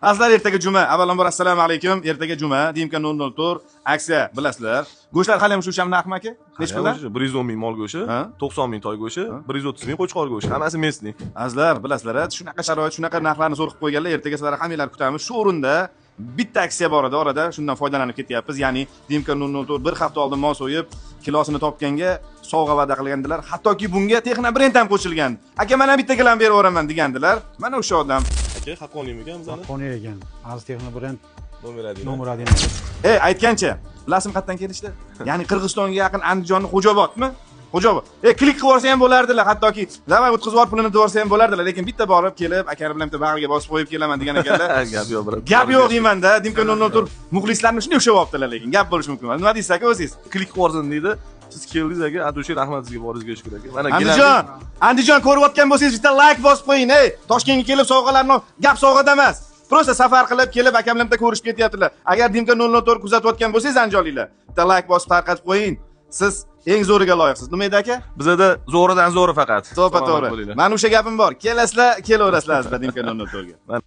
Azizlar, ertaga juma. Avvalambor, assalomu alaykum. Ertaga juma, Dimka 004 aksiya, bilasizlar. Go'shtlar hali ham shu o'sha narxmi, aka? Nechi puldan? 110 ming mol go'shti, Ha? 90 ming toy go'shti, 130 ming qo'chqor go'shti, hammasi местный. Azizlar, bilasizlar, shunaqa sharoit, shunaqa narxlarni zo'r qilib qo'yganlar. Ertaga sizlarni hammanglar kutamiz. Shu o'rinda bitta aksiya bor edi, orada shundan foydalanib ketyapmiz. Ya'ni Dimka 004 bir hafta oldin mol so'yib, kilosini topganga sovg'a va'da qilgandilar. Hattoki bunga texno brend ham qo'shilgan. Aka, mana bitta gilam berib yuboraman degandilar. Mana o'sha odam. Aka, haqqoniymi bizani? Haqqoniy ekan. Aziz Texno brend Номер 1. номер 1. Ey, aytgancha, bilasizmi qayerdan kelishdi? Ya'ni Qirg'izistonga yaqin Andijonni Xo'jobodmi? Xo'jobod. E, klik qilib yuborsa ham bo'lardilar, hattoki давай o'tkazib yubor pulini deb yuborsa ham bo'lardilar, lekin bitta borib kelib, akani bilan bitta bag'riga bosib qo'yib kelaman degan ekanlar. Gap yo'q, брат. Gap yo'q deymanda, Dimka 004 muxlislarni shunday ushlab olibdilar, lekin gap bo'lishi mumkin emas. Nima deysiz, aka, o'zingiz? Klik qilib yuborsin deydi. Siz keldingiz, aka, от души rahmat sizga, boringizga shukur, aka. Mana Andijon, Andijon ko'rayotgan bo'lsangiz, bitta layk bosib qo'ying, ey. Toshkentga kelib sovg'alarni, gap sovg'ada emas. Просто safar qilib kelib, akam bilan bitta ko'rishib ketyaptilar. Agar Dimka 004 kuzatayotgan bo'lsangiz, andijonliklar, bitta layk bosib tarqatib qo'ying. Siz eng zo'riga loyiqsiz. Nima edi, aka? Bizada zo'ridan zo'ri faqat. To'ppa Salomat to'g'ri. bo'linglar. Mana o'sha gapim bor. Kelasizlar, kelaverasizlar azizlar Dimka 004 ga.